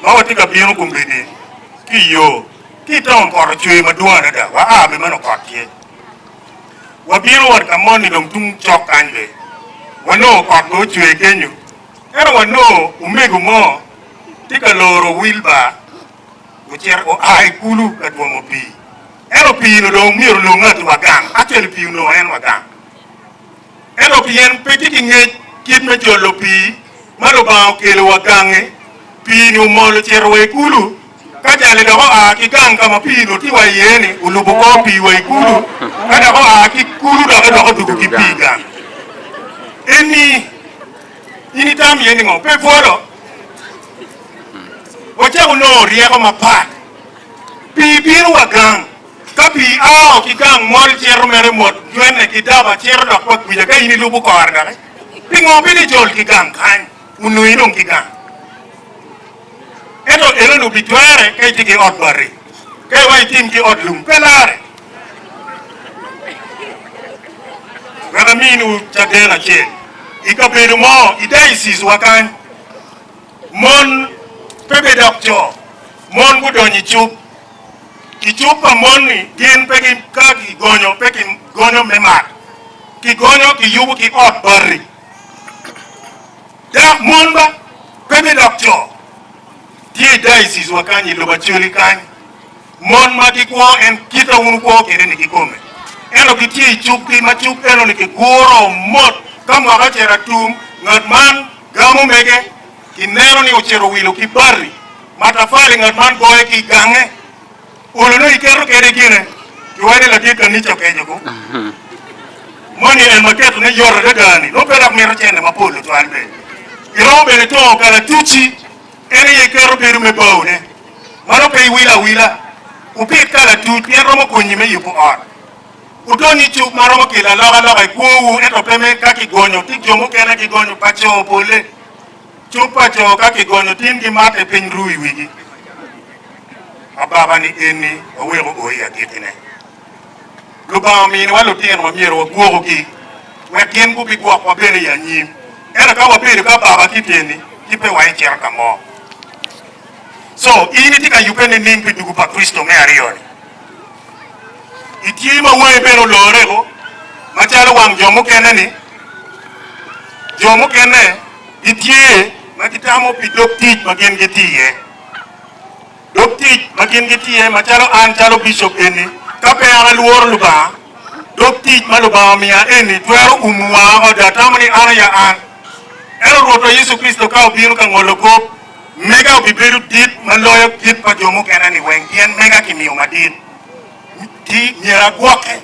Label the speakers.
Speaker 1: Ma watye ka bino kombeddi ki i yo ki i taun kot ocwer madwong adada, wa a bene ma nongo kot tye. Wabino wa ka moni dong tung cok kany be, wanongo kot bene ocwer kenyo, ento wanongo omego mo tye ka loro wilbar ocito oa i kulu ka twomo pii. Ento pii-nu dong myero onong ngati wa gang, actually pii onongo en wa gang. Ento pien pe tye ki ngec kit me jolo pii ma Lubanga okelo wa gangi, pii-ni omol ocito wa i kulu, ka jali dok oa ki gang ka ma pii-nu tye wa iye-ni, olubo kor pii wa i kulu, ka dok oa ki kulu doki dok odwogo ki pii gang. Eni in itam iye ningo? Pe pwolo? Wacako nongo ryeko mapat. Pii bino wa gang. Ka pii ao ki gang mol cito mere mot jwene ki daba cito dok wa kwija ka in ilubo kore doki. Pingo pe ijol ki gang kany onongo idong ki gang? Ento enoni obitwere ka itye ki ot bati. Ka iwaco itim ki ot lum pe lare. Wek aminiwu caden acel. I kabedo mo i diocese wa kany, mon pe bidok co, mon gudonyo i cuk. I cuk pa mon-ni gin pe ki ka kigonyo pe kigonyo me mat, kigonyo kiyubo ki ot bati. Dok mon ba pe bidok co. Tye i diocese wa kany i lobo Acholi kany, mon ma gikwo en kit ma wun wukwo kwede-ni kikome, ento gitye i cukgi ma cuk eno-ni kiguro mot ka mwaka ocito atum, ngat man gamo mege kineno ni ocito wilo ki bati. Matafali ngat man goye ki i gange. Olo nongo iketo kede gine, kiwaco ni ladit kanica okeco ko. Moni en ma ketone yot adada-ni, nongo pe dok mito cente mapol tutwal bene. Iromo bene tongo kalatuci, en aye iketo bedo me baone. Ma nongo pe iwilo awila. Wupit kalatuc pien romo konyi me yubo ot. Wudony i cuk ma romo kelo alokaloka i kwowu ento pe me ka kigonyo. Tye jo mukene gigonyo pa co polle. Cuk pa co ka kigonyo tin gimatte piny ruu i wigi. Ababa ni eni waweko o i agikkine. Lubanga ominiwa lutino ma myero wagwokogi wek gin gubigwokwa bene i anyim. Ento ka wabedo ki ababa kit eni, ci pe waicito ka mo. Co, in itye ka yubbe nining pi dugu pa Kricito me aryo-ni? Itye ma wangi bene olore ko macalo wang jo mukene-ni? Jo mukene gitye ma gitamo pi dog tic ma gin gitye iye. Dog tic ma gin gitye iye macalo an calo bicop eni, ka pe an alworo Lubanga, dog tic ma Lubanga omiya eni twero umo wanga oko dong atamo ni an aye an. Ento Rwotwa Yecu Kricito ka obino ka ngolo kop, mega obibedo dit ma loyo kit pa jo mukene-ni weng pien mega kimiyo madit. Ci myero agwokke.